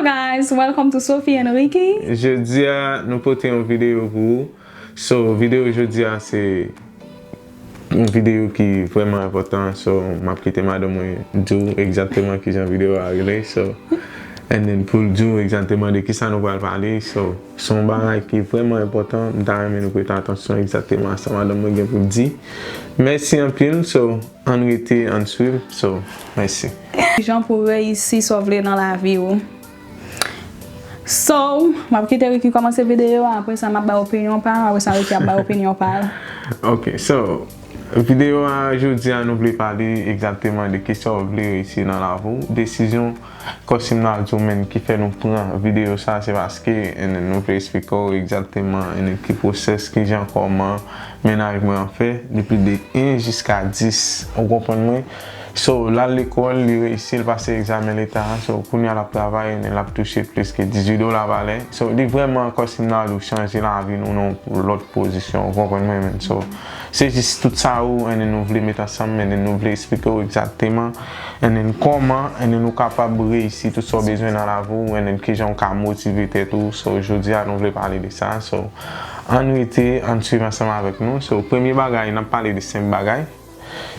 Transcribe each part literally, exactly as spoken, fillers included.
Guys, welcome to Sophie and Ricky. Jodi a, nou pote yon videyo pou ou. So, videyo jodi a, se yon videyo ki vrèman enpòtan. So, m ap kite madanm mwen di w egzakteman kijan videyo a rele. So, and then pou l di w egzakteman de kisa nou pral pale. So, se yon bagay ki vrèman enpòtan. M ta renmen nou prete atansyon egzakteman a sa madanm mwen gen pou l di. Mèsi anpil. So, ann rete, ann swiv. So, mèsi. Kijan pou reyisi sa w vle nan lavi w. So, m ap kite Ricky kòmanse videyo a, apre sa m ap bay opinyon pa m, apre sa Ricky ap bay opinyon pa l. Ok, so, videyo a jodi a nou vle pale egzakteman de kisa w vle reyisi nan lavi w, desizyon kòm si m ta di w menm ki fè nou pran videyo sa, se paske, and then, nou vle eksplike w egzakteman, and then, ki pwosès, kijan, kòman mennaj mwen an fè, depi de en jiska dis, ou konprann mwen? So, l al lekòl, li reyisi, l pase egzamen leta a, so, kounye a l ap travay, and then, l ap touche plis ke dizuit dola pa lè. So, li vrèman, kòm si m ta di w, chanje lavi nou nan yon lòt pozisyon, ou konprann mwen, menm? So, se jis tout sa ou, and then, nou vle met ansanm, and then, nou vle eksplike w egzakteman, and then, kòman, and then, ou kapab reyisi tout sa w bezwen nan lavi w, and then, kijan w ka motive tèt ou. So, jodi a, nou vle pale de sa. So, ann rete, ann swiv ansanm avèk nou. So, premye bagay, n ap pale de senk bagay.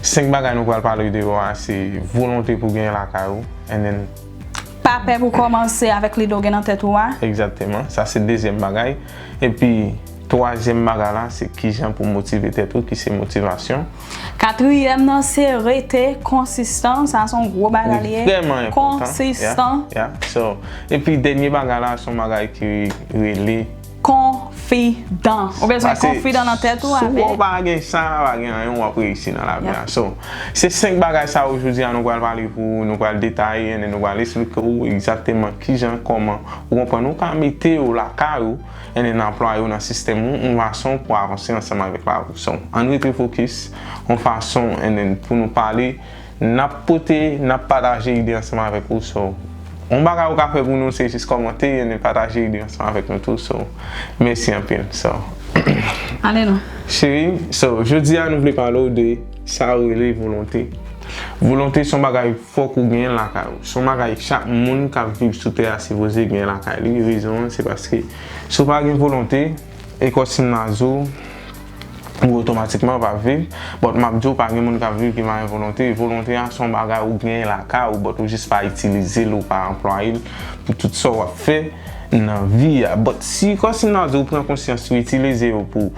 Senk bagay nou pral pale de yo a, se volonte pou genyen lakay ou, and then Pa pè pou kòmanse avèk lide w gen nan tèt ou a. Egzakteman. Sa se dezyèm bagay. Epi, twazyèm bagay la, se kijan pou motive tèt ou, ki se motivasyon. Katriyèm nan, se rete konsistan. Sa se yon gwo bagay li ye. Li vrèman enpòtan. Konsistan. Yeah, yeah. So, epi, dènye bagay la, se yon bagay ki rele konfidan. Ou bezwen konfidan nan tèt ou avè. Paske si w pa gen sa, pa gen anyen w ap reyisi nan lavi a. So, se senk bagay sa yo jodi a nou pral pale pou ou, nou pral detaye, and then nou pral eksplike ou egzakteman kijan, kòman, ou konprann, ou ka mete yo lakay ou, and then anplwaye yo nan sistèm ou, yon fason pou avanse ansanm avèk lavi w. So, ann rete fokis, yon fason, and then pou nou pale, n ap pote, n ap pataje ide ansanm avèk ou. So, yon bagay ou ka fè pou nou, se jis kòmante, and then pataje ide ansanm avèk nou tou. So, mèsi anpil. So, ale non. Cheri, so, jodi a nou vle pale w de sa yo rele volonte. Volonte se yon bagay fòk ou genyen lakay ou. Se yon bagay chak moun k ap viv sou tè a sipoze genyen lakay li. Rezon an, se paske si w pa gen volonte, e kòm si m ta di w, ou otomatikman p ap viv. But m ap di w, pa gen moun k ap viv ki pa gen volonte. Volonte a se yon bagay ou genyen lakay ou, but ou jis pa itilize l, ou pa anplwaye l pou tout sa w ap fè nan vi a. But si kòm si m ta di w, ou pran konsyans, ou itilize yo pou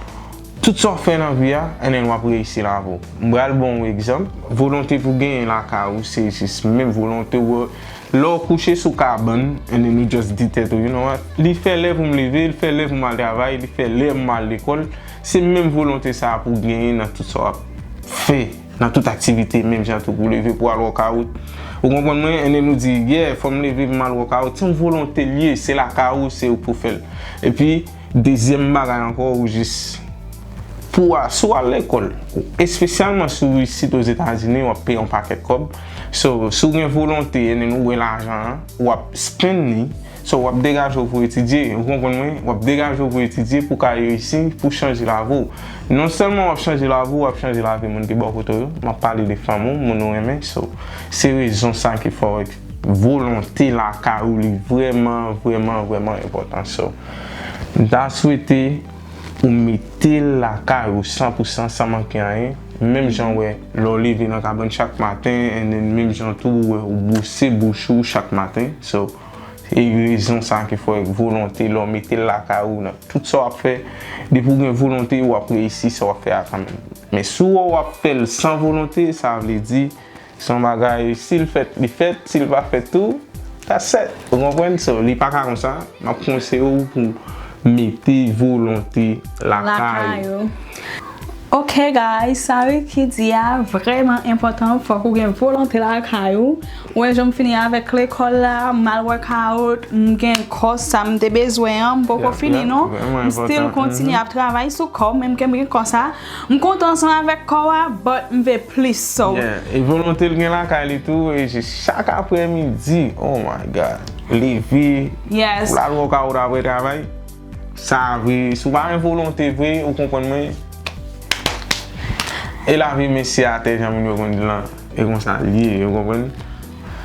tout sa w ap fè nan vi a, and then w ap reyisi lavi w. M pral ba w yon egzanp. Volonte pou genyen lakay ou, se jis menm volonte w Lè w kouche sou kabann, and then ou just di tèt ou, you know what? Li fè lè pou m leve, li fè lè pou m al travay, li fè lè m al lekòl. Se menm volonte sa a pou w genyen nan tout sa w ap fè, nan tout aktivite, menm jan tou pou w leve pou w al workout. Ou konprann mwen? And then ou di, yeah, fò m leve pou m al workout. Se yon volonte l ye, se lakay ou, se ou pou fè l. Epi, dezyèm bagay ankò, ou jis pou a, si w al lekòl, espesyalman si w isit Ozetazini, w ap peye yon pakèt kòb. So, si w gen volonte, and then ou wè lajan an, w ap spend li. So, w ap degaje w pou etidye, ou konprann mwen? W ap degaje w pou etidye, pou w ka reyisi, pou chanje lavi w. Non sèlman w ap chanje lavi w, w ap chanje lavi moun ki bò kote w yo. M ap pale de fanmi w, moun ou renmen. So, se rezon sa ki fè w volonte lakay ou li vrèman, vrèman, vrèman enpòtan. So, m ta swete ou mete l lakay ou san pou san san manke anyen. Menm jan w wè, lè w leve nan kabann chak maten, and then menm jan tou w wè ou bwose bouch ou chak maten. So, e rezon sa ki fè w volonte, lè w mete l lakay ou nan tout sa w ap fè, depi w gen volonte, w ap reyisi sa w ap fè a kanmenm. Men si w wè w ap fè l san volonte, sa vle di, se yon bagay, si l fèt, li fèt, si l pa fèt tou, that's it. Ou konprann? So, li pa ka konsa. M ap konseye w pou mete volonte lakay ou. Ok, guys, sa Ricky di a vrèman enpòtan. Fòk ou gen volonte lakay ou. Ou wè, jan m fini avèk lekòl la, m al workout, m gen kò sa m te bezwen an, m poko fini non. M still kontinye ap travay sou kò m, menm ke m gen kò sa. M kontan ansanm avèk kò a, but m vle plis, so. Yeah, e volonte l gen lakay li tou, e jis chak aprèmidi, oh my God, leve, yes, pou l al workout apre travay. Sa vre, si w pa gen volonte vre, ou konprann mwen, e lavi mesye atè, jan moun yo konn di lan, e konsa l ye, ou konprann?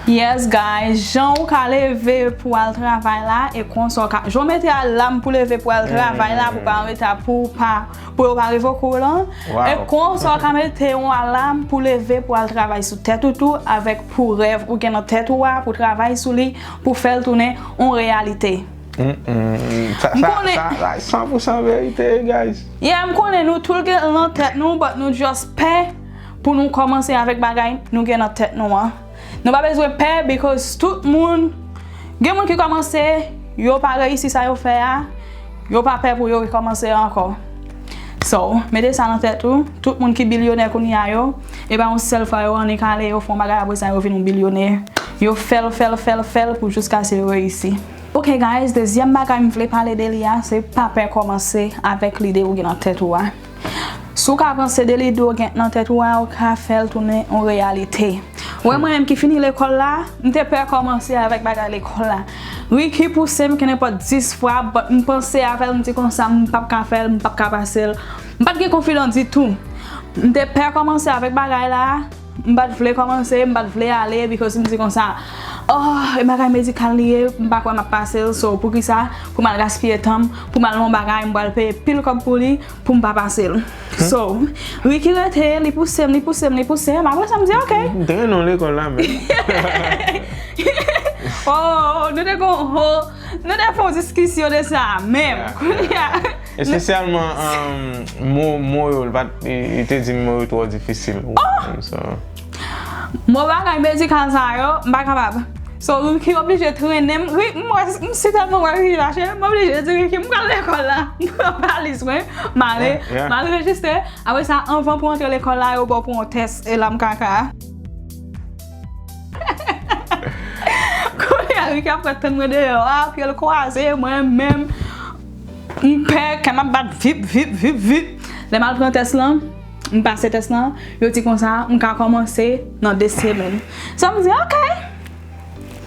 Yes, guys, jan ou ka leve pou al travay la, e konsa w ka, jan w mete alam pou leve pou al travay la, pou pa an reta, pou pa, pou yo pa revoke w lan, e konsa w ka mete yon alam pou leve pou al travay sou tèt ou tou, avèk pou rèv ou gen nan tèt ou a, pou travay sou li, pou fè l tounen yon reyalite. Mm-mm. Sa, sa, sa, sa, san pou san verite, guys. Yeah, m konnen nou tou gen nan tèt nou, but nou just pè pou nou kòmanse avèk bagay nou gen nan tèt nou an. Nou pa bezwen pè, because tout moun, gen moun ki kòmanse, yo pa reyisi sa yo fè a, yo pa pè pou yo rekòmanse ankò. So, mete sa nan tèt ou, tout moun ki bilyonè kounye a yo, e pa yon sèl fwa yo annik ale, yo fè yon bagay, apre sa yo vin yon bilyonè. Yo fè l, fè l, fè l, fè l pou jiskaske yo reyisi. Ok, guys, dezyèm bagay m vle pale de li a, se pa pè kòmanse avèk lide ou gen nan tèt ou a. Si w ka panse de lide w gen nan tèt ou a, ou ka fè l tounen yon reyalite. Ou wè mwen menm ki fini lekòl la, m te pè kòmanse avèk bagay lekòl la. Ricky pouse m ke nenpòt dis fwa, but m panse avè l, m di konsa, m p ap ka fè l, m p ap ka pase l. M pa t gen konfidan ditou. M te pè kòmanse avèk bagay la, m pa t vle kòmanse, m pa t vle ale, because m di konsa, oh, e bagay medikal li ye, m pa kwè m ap pase l, so poukisa pou m al gaspiye tan m, pou m al nan yon bagay, m pral peye pil kòb pou li, pou m pa pase l. So, Ricky rete, li pouse m, li pouse m, li pouse m. Apre sa, m di, ok. M trennen w lekòl la, men. Oh, nou te gon, oh, nou te fè yon diskisyon de sa, menm. Yeah, kounye a. Espesyalman, um, mo, mo yo, li pa t, li, li te di m mo yo twò difisil. Oh! So, mo bagay medikal sa yo, m pa kapab. So, Ricky oblije trennen m. Ri-, m wè, m si tèlman wè Ricky fache, m oblije di Ricky, m pral lekòl la. M pran valiz mwen, m ale, yeah, yeah, m al rejistre. Apre sa, anvan pou antre lekòl la, yo ba w pou yon tès, e la m kaka. Kounye a, Ricky ap pran tann mwen deyò a, pye l kwaze, mwen menm, m pè, kè m ap bat vip, vip, vip, vip. Lè m al pran tès lan, m pase tès lan, yo di konsa, m ka kòmanse nan de semèn. So, m di, ok.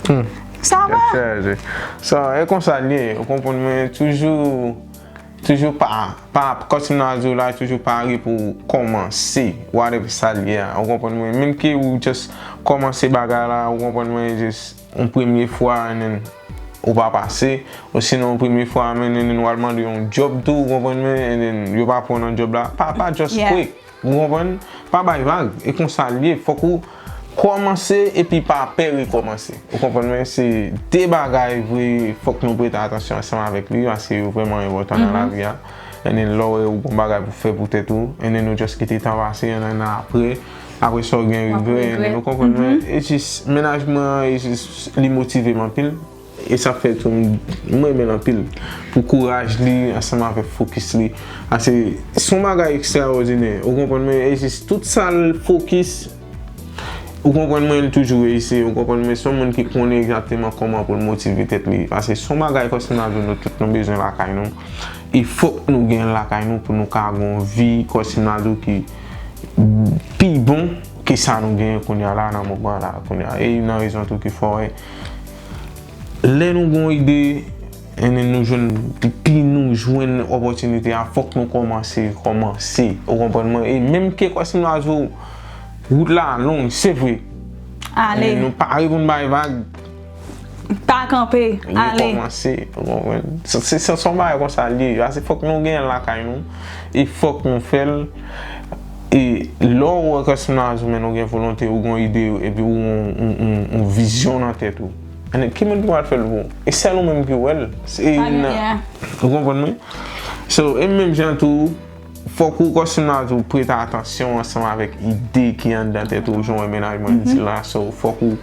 Hmm. Sa va. Tèt chaje. So, e konsa l ye, ou konprann mwen, toujou, toujou pa, pa, kòm si m ta di w la, toujou pare pou w kòmanse, whatever sa l ye a, ou konprann mwen, menm ke ou just kòmanse bagay la, ou konprann mwen, just yon premye fwa, and then ou pa pase, osinon yon premye fwa, and then ou al mande yon djòb tou, ou konprann mwen, and then yo pa pran w nan djòb la, pa, pa just, yeah, kwè. Ou konprann? Pa bay vag. E konsa l ye. Fòk ou kòmanse epi pa pè rekòmanse. Ou konprann mwen? Se de bagay vre, fòk nou prete atansyon ansanm avèk li, paske yo vrèman enpòtan nan lavi a. And then lè w wè ou gon bagay pou fè pou tèt ou, and then ou just kite tan pase, and then apre, apre sa w gen regrè, and then ou konprann mwen? E jis, mennaj mwen an, e jis, li motive m anpil. E sa fè tou m, m renmen l anpil pou kouraj li ansanm avèk fokis li. Paske se yon bagay ekstraòdinè. Ou konprann mwen? E jis tout sa l fokis, ou konprann mwen, li toujou reyisi. Ou konprann mwen? Se yon moun ki konnen egzakteman kòman pou l motive tèt li. Paske se yon bagay kòm si m ta di w, nou tout nou bezwen lakay nou. E fòk nou gen lakay nou pou nou ka gon vi kòm si m ta di w ki pi bon ke sa nou genyen kounye a la, nan moman la kounye a. E youn nan rezon tou ki fè w wè lè nou gon ide, and then nou jwenn, depi nou jwenn opòtinite a, fòk nou kòmanse, kòmanse. Ou konprann mwen? E menm ke kòm si m ta di w, wout la long, se vre. Ale. Men nou pare pou n bay vag. Pa kanpe, ale. Rekòmanse, ou konprann? Se, se, se, se yon bagay konsa l ye. Paske fòk nou gen l lakay nou. E fòk nou fè l. E lè w wè kòm si m ta di w, men ou gen volonte, ou gen ide, epi ou gen yon, yon, yon, yon vizyon nan tèt ou. Ki moun ki pral fè l pou ou? E sèl ou menm ki wè l. Se, ou konprann mwen? So, e menm jan tou, fòk ou, kòm si m ta di w, prete atansyon ansanm avèk ide ki anndan tèt ou, jan w wè mennaj mwen di la. So, fòk ou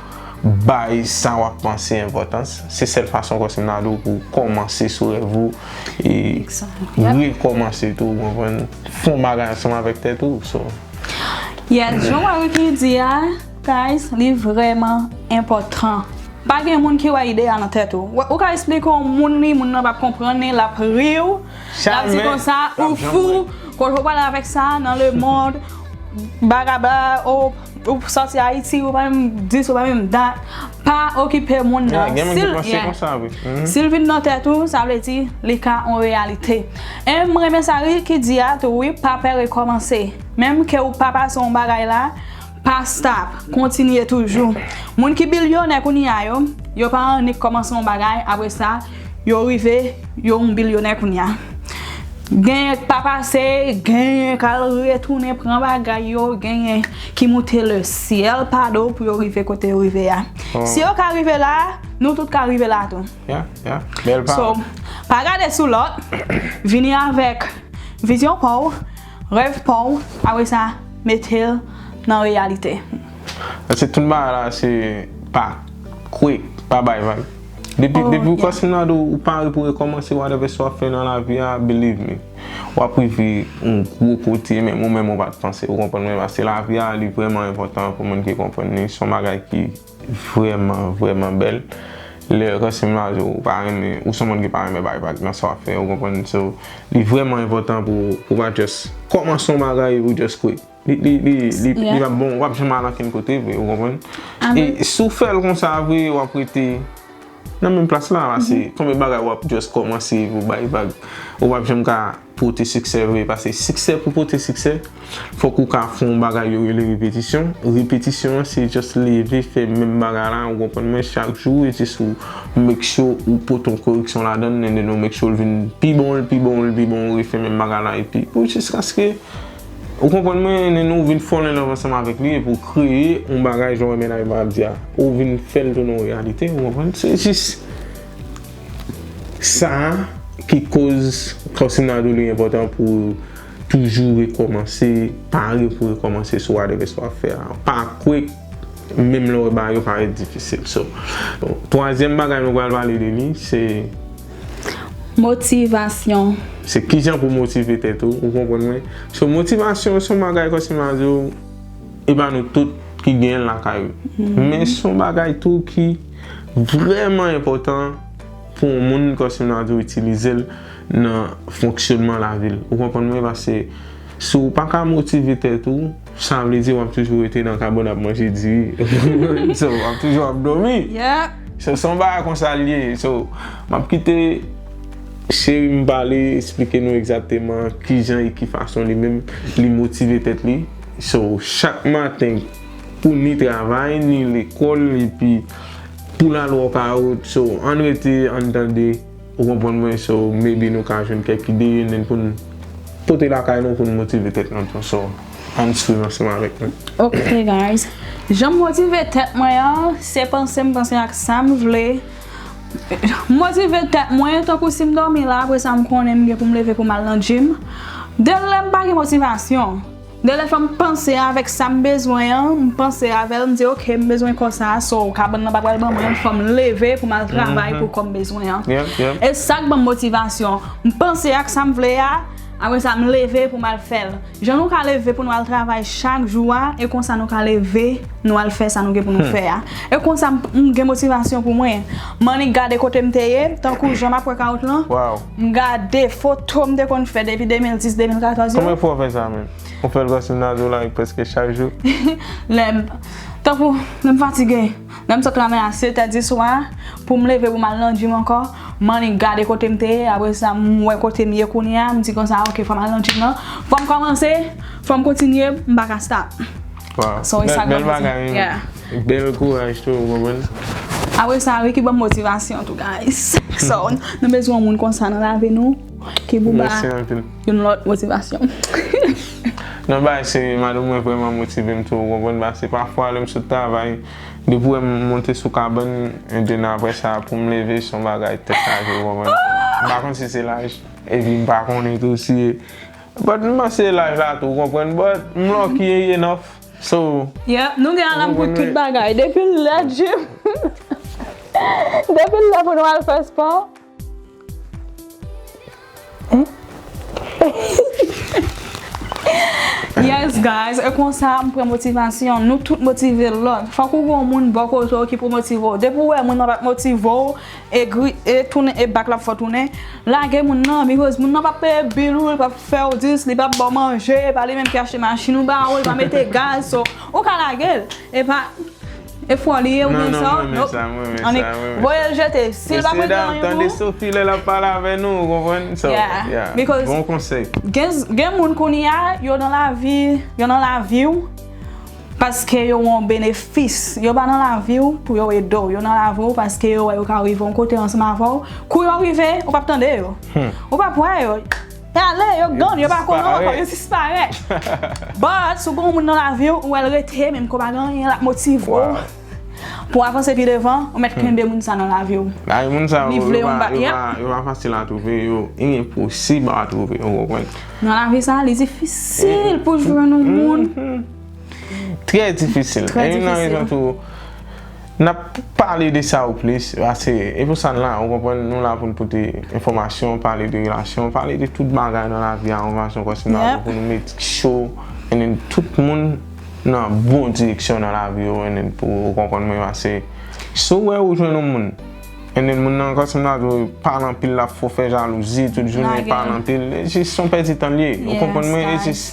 bay sa w ap panse enpòtans. Se sèl fason, kòm si m ta di w, pou w kòmanse sou rèv ou e rekòmanse tou, ou konprann? Fè yon bagay ansanm avèk tèt ou. So, yes, jan Ricky di a, guys, li vrèman enpòtan. Pa gen moun ki wè ide a nan tèt ou. Ou, ou ka eksplike yon moun li, moun nan p ap konprann li, l ap ri w, l ap di konsa, ou fou, kote w prale avèk sa nan lemonn, bagabla, ou, ou sòti Ayiti, ou pa menm dis, ou pa menm dat. Pa okipe moun nan. Si l, yeah, si l vin nan tèt ou, sa vle di li ka yon reyalite. E m renmen sa Ricky di a tou, wi, pa pè rekòmanse. Menm ke ou pa pase yon bagay la, Pa stop, kontinye toujou. Moun ki bilyonè kounye a yo, yo pa annik kòmanse yon bagay, apre sa, yo rive, yo yon bilyonè kounye a. Genyen k pa pase, genyen k al retounen pran bagay yo, genyen ki moute le syèl pa do pou yo rive kote yo rive a. Si yo ka rive la, nou tout ka rive la tou. Yeah, yeah. Bèl pawòl. So, pa gade sou lòt, vini avèk vizyon pa w, rèv pa w, apre sa, mete l nan reyalite. Paske tout bagay la se pa kwè, pa bay vag. Depi, oh, depi w kòmanse nan do ou pare pou rekòmanse whatever sa w ap fè nan lavi a, believe me. W ap rive yon gwo kote, menm ou menm ou pa t panse, ou konprann mwen, paske lavi a li vrèman enpòtan pou moun ki konprann li, se yon bagay ki vrèman, vrèman bèl. Lè kòmanse nan do ou pa renmen, ou se yon moun ki pa renmen bay vag nan sa w ap fè, ou konprann? So, li vrèman enpòtan pou, pou w pa just kòmanse yon bagay epi w just kwè. Li, li, li, li, li p ap bon, w p ap janm al ankenn kote vre, ou konprann? E si w fè l konsa vre, w ap rete nan menm plas la, paske konbyen bagay w ap just kòmanse epi w bay vag, ou p ap janm ka pote siksè vre, paske siksè pou pote siksè, fòk ou ka fè yon bagay yo rele repetisyon. Repetisyon an se just leve fè menm bagay la, ou konprann mwen, chak jou, e jis ou make sure ou pote yon koreksyon ladan l, and then ou make sure l vin pi bon, l pi bon, l pi bon, ou refè menm bagay la, epi pou jiskaske, ou konprann mwen, and then ou vin fall in love ansanm avèk li, epi ou kreye yon bagay, jan w wè mennaj mwen ap di a, ou vin fè l tounen yon reyalite, ou konprann? Se jis sa ki koz kòmanse nan do li enpòtan pou toujou rekòmanse, pare pou rekòmanse sou whatever sa w ap fè a. Pa kwè, menm lè w wè bagay yo parèt difisil. So, twazyèm bagay nou pral pale de li, se motivasyon. Se kijan pou motive tèt ou, ou konprann mwen? So, motivasyon se yon bagay kòmanse nan do, e pa nou tout ki genyen l lakay ou. Men se yon bagay tou ki vrèman enpòtan pou yon moun kòmanse nan do itilize l nan fonksyònman lavi l. Ou konprann mwen? Paske si w pa ka motive tèt ou, sa vle di w ap toujou rete nan kabann ap manje diri. So, w ap toujou ap dòmi. So, se yon bagay konsa l ye. So, m ap kite cheri m pale, eksplike nou egzakteman kijan e ki fason li menm li motive tèt li. So, chak maten, pou ni travay, ni lekòl, epi pou l al workout. So, ann rete, ann tande, ou konprann mwen? So, maybe nou ka jwenn kèk ide, and then pou n pote lakay nou, pou n motive tèt nou tou. So, ann swiv ansanm avèk mwen. Ok, guys. Jan m motive tèt mwen an, se panse m panse ak sa m vle. M motive tèt mwen, tankou si m dòmi la, apre sa m konnen m gen pou m leve pou m al nan gym. De lè m pa gen motivasyon, de lè fò m panse avèk sa m bezwen an, m panse avè l, m di, "Ok, m bezwen kò sa a, so kabann nan pa pral ban mwen l, fò m leve pou m al travay pou kò m bezwen an." E sa k ban m motivasyon. M panse ak sa m vle a, apre sa m leve pou m al fè l. Jan nou ka leve pou nou al travay chak jou a, e konsa nou ka leve, nou al fè sa nou gen pou nou fè a. E konsa m, m gen motivasyon pou mwen. M annik gade kote m te ye, tankou jan m ap workout lan. M gade foto m te konn fè depi de mil dis, de mil katòz yo. Konbyen fwa w fè sa menm? Ou fè l kòmanse nan do la prèske chak jou? Lè m, tankou, lè m fatige. Lè m sot la men a sèt è di swa, pou m leve pou m al nan gym ankò, m annik gade kote m te ye, apre sa m wè kote m ye kounye a, m di konsa, "Ok, fò m al nan gym nan, fò m kòmanse, fò m kontinye, m pa ka stop." So, e sa k ban m motivasyon. Bèl kouraj tou, ou konprann? Apre sa, wi, ki ban m motivasyon tou, guys. So, nou bezwen yon moun konsa nan lavi nou, ki pou ba youn lòt motivasyon. Non, bay, se madanm mwen vrèman motive m tou, ou konprann? Paske pafwa, lè m sot travay, depi w wè m monte sou kabann, and then apre sa, pou m leve, se yon bagay tèt chaje, ou konprann? M pa konn si se laj, epi m pa konnen tou si, but m panse se laj la tou, ou konprann? But m lucky enough, so. Yeah, nou gen alam pou tout bagay. Depi lè gym, depi lè pou nou al fè spò. Yes, guys, e konsa m pran motivasyon. Nou tout motive lòt. Fòk ou gen yon moun bò kote w ki pou motive w. Depi w wè moun nan pa t motive w, e gri, e tounen, e bak l ap fè w tounen, lage moun nan, because moun nan p ap peye bil ou, li p ap fè w dis, li p ap ba w manje, e pa li menm ki achte machin ou ba ou, li pa mete gaz, so, ou ka lage l. E pa, E fò li ye oubyen sa? Non, non, mwen renmen sa, mwen renmen sa, mwen renmen sa. Voye l jete. Si l pa prete anyen pou ou. Tande Sophie lè l ap pale avè nou, ou konprann? So, yeah. Bon konsèy. Gen, gen moun kounye a, yo nan lavi, yo nan lavi w. paske yo wè yon benefis. Yo pa nan lavi w pou yo ede w. Yo nan lavi w paske yo wè yo ka rive yon kote ansanm avè w. Kou yo rive, ou p ap tande yo. Ou p ap wè yo. Yo ale, yo gone, yo pa konnen ankò, yo disparèt. But, si w gen yon moun nan lavi w, ou wè l rete, menm ke w pa gen anyen, l ap motive w pou w avanse pi devan, ou mèt kenbe moun sa nan lavi w. Li vle yon ba- yep. Yo pa fasil a twouve, yo enposib a twouve, ou konprann? Nan lavi sa, li difisil pou jwenn yon moun. Trè difisil. Trè difisil. E youn nan rezon tou, n ap pale de sa yo plis, paske e pou sa n la, ou konprann, nou la pou n pote enfòmasyon, pale de relasyon, pale de tout bagay nan lavi a, yon fason kòm si n ap pou nou met cho, and then tout moun nan bon direksyon nan lavi yo, and then pou ou konprann mwen, paske si w wè ou jwenn yon moun, and then moun nan kòm si m ta di w pale anpil, l ap fè w fè jalouzi tout jounen, pale anpil, e jis yon pèdi tan l ye, ou konprann mwen, e jis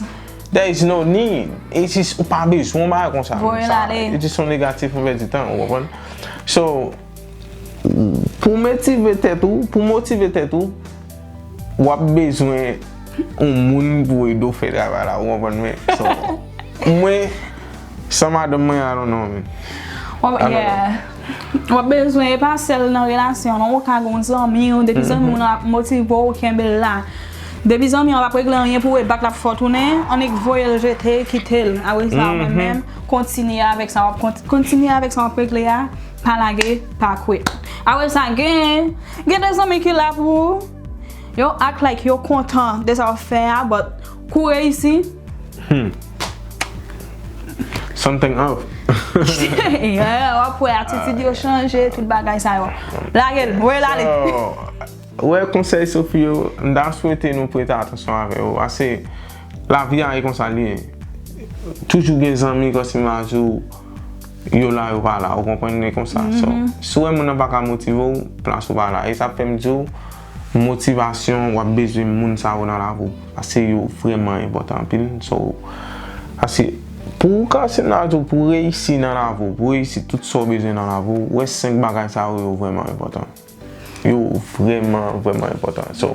there is no need, e jis ou pa bezwen yon bagay konsa, e jis yon negatif, yon pèdi tan, ou konprann? So, pou motive tèt ou, pou motive tèt ou, w ap bezwen yon moun pou ede w fè travay la, ou konprann mwen? So, mwen, san madanm mwen, I don't know, man. I don't know. W ap bezwen, e pa sèl nan relasyon, non, ou ka gen yon zanmi w, depi zanmi w nan ap motive w, kenbe l la. Depi zanmi an p ap regle anyen pou w, e bak l ap fè w tounen, annik voye l jete, kite l. Apre sa, ou menm menm, kontinye avèk sa w ap kont- kontinye avèk sa w ap regle a, pa lage, pa kwit. Apre sa, gen, gen de zanmi ki la pou ou, yo act like yo kontan de sa w ap fè a, but kou reyisi, Something off. Yeah, w ap wè atitid yo chanje, tout bagay sa yo. Lage l, voye l ale. Wè konsèy Sophie yo, m ta swete nou prete atansyon avè yo. Paske lavi a e konsa l ye. Toujou gen zanmi kòm si m ta di w, yo la, yo pa la. Ou konprann, e konsa. So, si w wè moun nan pa ka motive w, plas ou pa la. E sa fè m di w, motivasyon, w ap bezwen moun sa yo nan lavi w. Paske yo vrèman enpòtan anpil. So, paske pou w ka, si m ta di w, pou w reyisi nan lavi w, pou w reyisi tout sa w bezwen nan lavi w, wè senk bagay sa yo, yo vrèman enpòtan. Yo vrèman, vrèman enpòtan. So,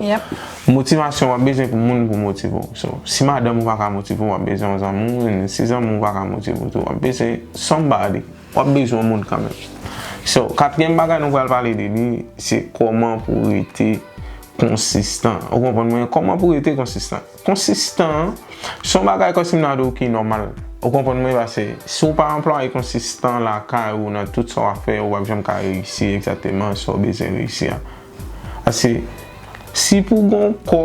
motivasyon, w ap bezwen pou moun pou motive w. So, si madanm ou pa ka motive w, w ap bezwen yon zanmi w, si zanmi w pa ka motive w tou, w ap bezwen somebody. W ap bezwen yon moun kanmenm. So, katriyèm bagay nou pral pale de li, se kòman pou w rete konsistan. Ou konprann mwen? Kòman pou w rete konsistan? Konsistan an, se yon bagay kòm si m ta di w ki nòmal. Ou konprann mwen? Paske si w pa anplwaye konsistan lakay ou nan tout sa w ap fè, ou p ap janm ka reyisi egzakteman sa w bezwen reyisi a. Paske si pou w gen yon kò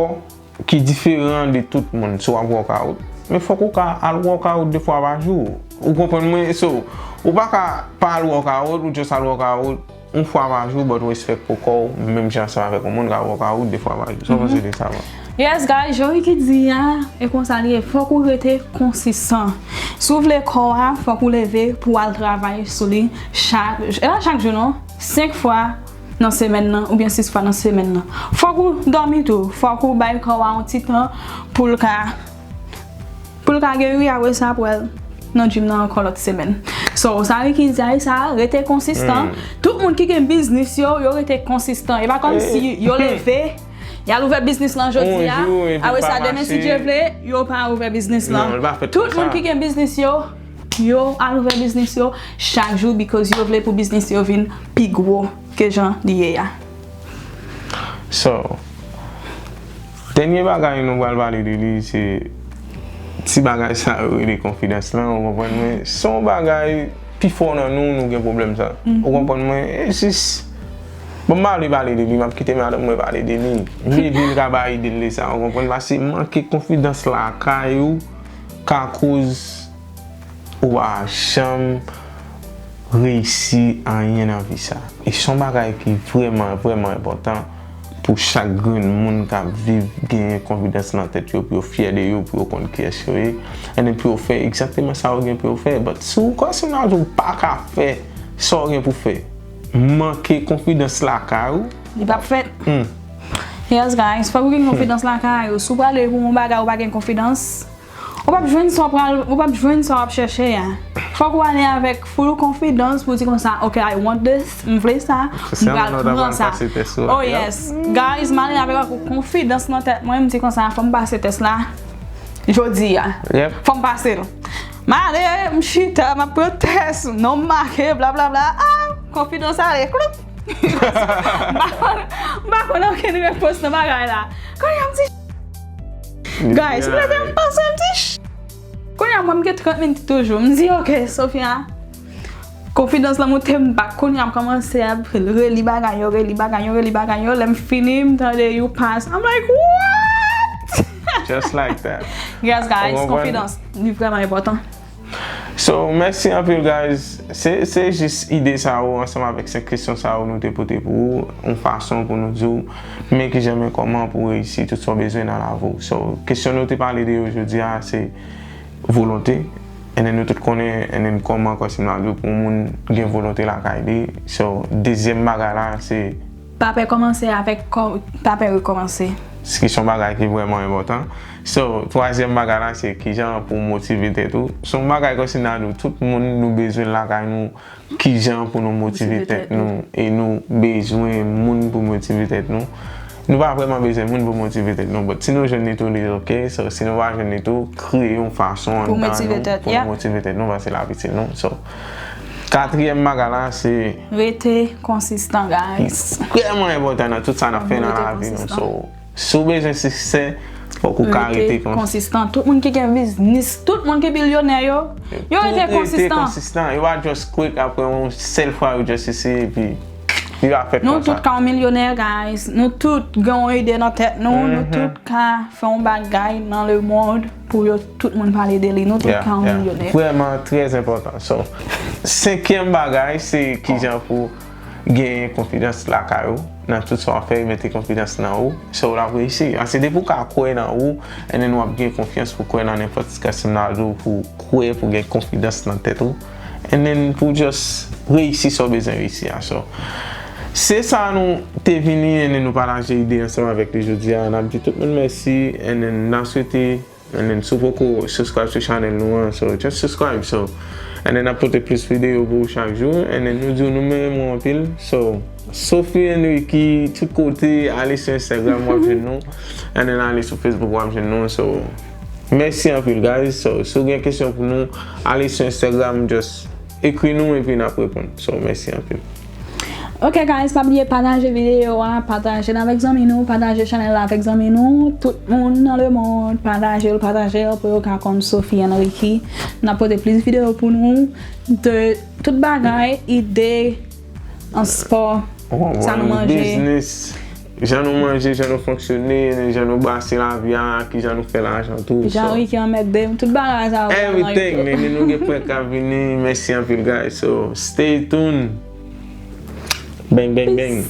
ki diferan de tout moun, si w ap workout, men fòk ou ka al workout de fwa pa jou. Ou konprann mwen? So, ou pa ka pa al workout, ou just al workout yon fwa pa jou, but ou espèk pou kò w menm jan ansanm avèk yon moun k ap workout de fwa pa jou. Sa w panse de sa, man? Yes, guys, jan Ricky di a, e konsa li ye. Fòk ou rete konsistan. Si w vle kò a, fòk ou leve pou w al travay sou li chak, e pa chak jou non, senk fwa nan semèn nan, oubyen sis fwa nan semèn nan. Fòk ou dòmi tou, fòk ou bay kò a yon ti tan pou l ka, pou l ka geri, apre sa pou al nan gym nan ankò lòt semèn. So, sa Ricky di a, sa, rete konsistan. Tout moun ki gen biznis yo, yo rete konsistan. E pa kòmsi yo leve, y al ouvè biznis lan jodi a, apre sa, demen, si Dye vle, yo pa ouvè biznis lan. Tout moun ki gen biznis yo, yo al ouvè biznis yo chak jou, because yo vle pou biznis yo vin pi gwo ke jan li ye a. So, dènye bagay nou pral pale de li, se ti bagay sa yo rele konfidans lan, ou konprann mwen? Se yon bagay, pifò nan nou, nou gen pwoblèm sa. Ou konprann mwen? E jis, bon, m pa vle pale de li, m ap kite madanm mwen pale de li. Maybe l ka bay ide l de sa, ou konprann? Paske manke konfidans lakay ou ka koz ou pa janm reyisi anyen nan vi sa. E se yon bagay ki vrèman, vrèman enpòtan pou chak grenn moun k ap viv genyen konfidans nan tèt yo, pou yo fyè de yo, pou yo konn kiyès yo ye, and then pou yo fè egzakteman sa yo gen pou yo fè. But si w kòm si m ta di w pa ka fè sa w gen pou fè, manke konfidans lakay ou. Li p ap fèt. Yes, guys, fòk ou gen konfidans lakay ou. Si w prale pou yon bagay ou pa gen konfidans, ou p ap jwenn sa w pral, ou p ap jwenn sa w ap chèche a. Fòk ou ale avèk full konfidans pou di konsa, "Ok, I want this, m vle sa, m pral pran sa." Oh yes. Guys, m ale avèk yon konfidans nan tèt mwen, m di konsa, "Fò m pase tès la jodi a. Fò m pase l." M ale, m chita, m ap pran tès, non m make, blablabla. Ah, konfidans ale, kloup. M pa konn, m pa konn okenn repons nan bagay la. Kounye a m di, guys, m rete m panse, m di, kounye a mwen m gen trant minit toujou. M di, ok, Sofia, konfidans lan moute m bak. Kounye a m kòmanse ap reli bagay yo, reli bagay yo, reli bagay yo. Lè m fini, m tande you pass. I'm like, what? Just like that. Yes, guys, konfidans, li vrèman enpòtan. So, mèsi anpil, guys. Se, se jis ide sa yo, ansanm avèk senk kesyon sa yo nou te pote pou ou, yon fason pou nou di w, men kijan, men kòman pou w reyisi tout sa w bezwen nan lavi w. So, kesyon nou te pale de yo jodi a, se volonte. And then nou tout konnen, and then kòman, kòm si m ta di w, pou yon moun gen volonte lakay li. So, dezyèm bagay la, se Pa pè kòmanse avèk kò, pa pè rekòmanse. Ki se yon bagay ki vrèman enpòtan. So, twazyèm bagay la, se kijan pou w motive tèt ou. Se yon bagay kòm si m ta di w, tout moun nou bezwen l lakay nou, kijan pou nou motive tèt nou. E nou bezwen moun pou motive tèt nou. Nou pa vrèman bezwen moun pou motive tèt nou, but si nou jwenn li tou, li ok. So, si nou pa jwenn li tou, kreye yon fason anndan nou pou nou motive tèt nou, paske l ap itil nou. So, katriyèm bagay la, se Rete konsistan, guys. Vrèman enpòtan nan tout sa n ap fè nan lavi nou. So, si w bezwen siksè, fòk ou ka rete konsistan. Tout moun ki gen biznis, tout moun ki bilyonè yo, yo rete konsistan. Yo pa just quick, apre yon sèl fwa yo just eseye, epi li pa fèt konsa. Nou tout ka yon milyonè, guys. Nou tout gen yon ide nan tèt nou. Nou tout ka fè yon bagay nan le monde pou yo tout moun pale de li. Nou tout ka yon milyonè. Vrèman trè enpòtan. So, senkyèm bagay, se kijan pou genyen konfidans lakay ou, nan tout sa w ap fè, mete konfidans nan ou, so w ap reyisi. Paske depi w ka kwè nan ou, and then w ap gen konfyans pou kwè nan nenpòt kòm si m ta di w, pou kwè, pou gen konfidans nan tèt ou, and then pou just reyisi sa w bezwen reyisi a. So, se sa nou te vini, and then nou pataje ide ansanm avèk li jodi a. N ap di tout moun mèsi, and then n ap swete And then, si w poko subscribe sou chanèl nou an, so just subscribe. So, and then, n ap pote plis videyo pou ou chak jou. And then, nou di w nou renmen w anpil. So, Sophie and Ricky, tout kote, ale sou Instagram, w ap jwenn nou. And then, ale sou Facebook, w ap jwenn nou. So, mèsi anpil, guys. So, si w gen kesyon pou nou, ale sou Instagram, just ekri nou epi n ap reponn. So, mèsi anpil. Ok, guys, pa bliye pataje videyo a, pataje l avèk zanmi nou, pataje chanèl la avèk zanmi nou, tout moun nan le monde, pataje l, pataje l pou yo ka konn Sophie and Ricky. N ap pote plis videyo pou nou de tout bagay, ide, an spò, sa nou manje. Jan nou manje, jan nou fonksyone, jan nou brase lavi a, kijan nou fè lajan tou. Jan Ricky anmède m, tout bagay sa yo. Everything, nene, nou gen prank k ap vini. Mèsi anpil, guys. So, stay tuned. Bang, bang, bang.